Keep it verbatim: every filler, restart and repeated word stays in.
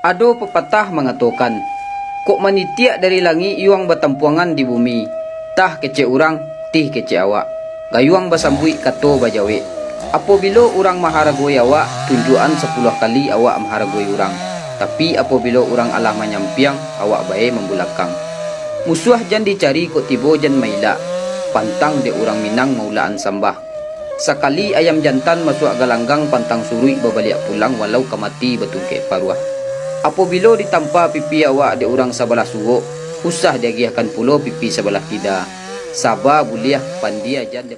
Ado papatah mangatokan, kok manitiak dari langik yuang batampuangan di bumi, tah kecek urang, tih kecek awak, gayuang basambuik kato bajawek. Apobilo urang maharagoi awak, tunjuakan sapuluah kali awak maharagoi urang. Tapi, apobilo urang alah manyampiang, awak bae mambulakang. Musuah jan dicari kok tibo jan mailak, pantang dek urang Minang maulakan sambah. Sakali ayam jantan masuak galanggang, pantang suruik babaliak pulang, walau ka mati batungkek paruah. Apobilo ditampa pipi awak dek urang sabalah suok, usah diagiahkan pulo pipi sabalah kida. Saba buliah, pandia jan dek